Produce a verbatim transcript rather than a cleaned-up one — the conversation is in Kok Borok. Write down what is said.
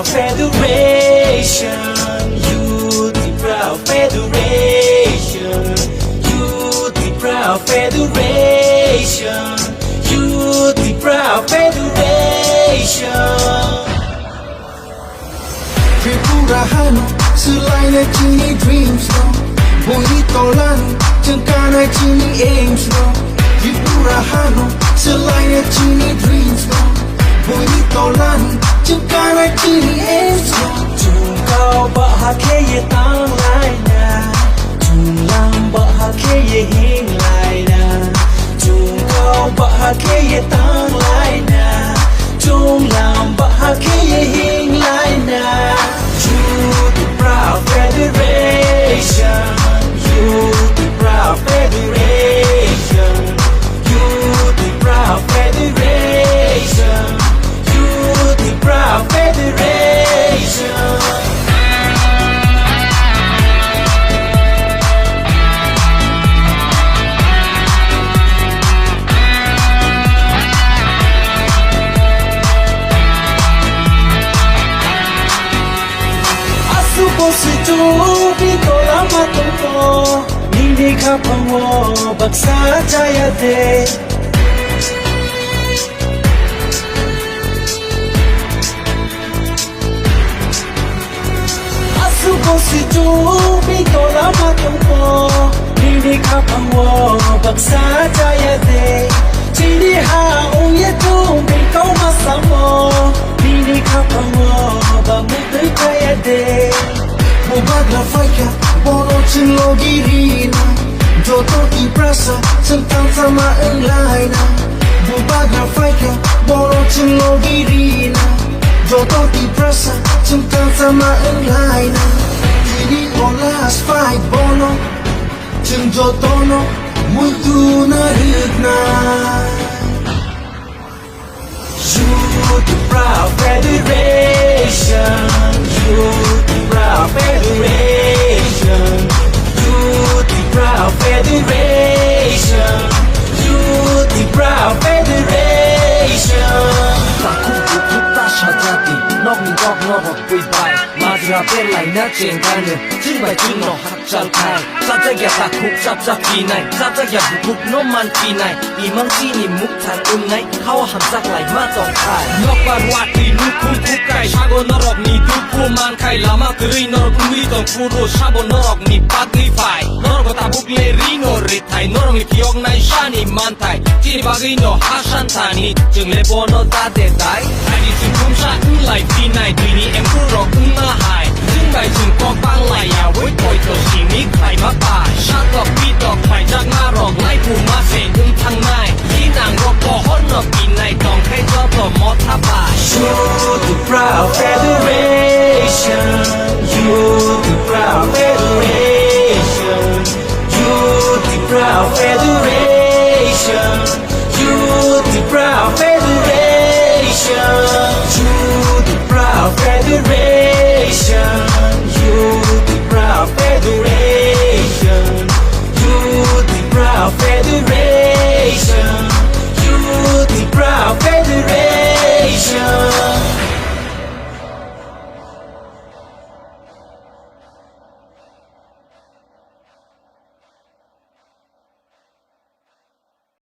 Federation, Youth Tipra Federation, Youth Tipra Federation, Youth Tipra Federation. Tripura hano swlaina chini dreams no, buini tolan chwng kana chini aims no. Tripura hano swlaina chini dreams no, buini tolan chwng kana chini aims no. Chwng kau baha khe ye tang laina, chwng lam baha khe ye hing laina, chwng kau baha khe ye tang laina, chwng lam baha khe ye hing laina. Youth Tipra Federation, Youth Tipra Federation, Youth Tipra Federation, Youth Tipra Federation. Aswk bo swi chuk bini tola ma tongkho, nini khaphango baksa chaya de. Aswk bo swi chuk bini tola ma tongkho, nini khaphango baksa chaya de. Chini ha ong ye chuk bini kau ma samo, nini khaphango ba muk twi chaya de. Bubagra phaikha bono chwng logi rina, joto Tiprasa chwng thansa ma wng laina. Bubagra phaikha bono chwng logi rina, joto Tiprasa chwng thansa ma wng laina. Tini o last fight bono chwng jotono muitu na rwknai. Youth Tipra Federation, Youth Tipra Federation, Youth Tipra Federation, Youth Tipra Federation. Takhuk bukhuk ta sajadi, nokni rok norok bui bai. Majra berlaina chengkani, chwng bai chwngno hakchal khai. Chapjakya takhuk chapjak kinai, chapjakya bukhukno man kinai. Imang chini mukthang wngnai, khao hamjak lai ma tong khai. Nokbar watwi nukhung khukkai, sago norokni dukhu man khai. Lama kwrwi norok wngwi tong phuru, sabo norokni bagwi phai. Norok tabuk le rino rithai, norokni phiyoknai sani manthai. Chini bagwi no ha san thani, chwng le bono da de dai. Ani chwng thumsa wng lai phinai, tini emkhu rok wngma hai. Chwng bai chwng kok bang lai ya, wait poito simi khlai ma pai. Satok pitok khlaijak narok, lai phu ma se wng thangnai. Hinang rok pohor no pinai, tong khe joto motha bai. Youth Tipra Federation, Youth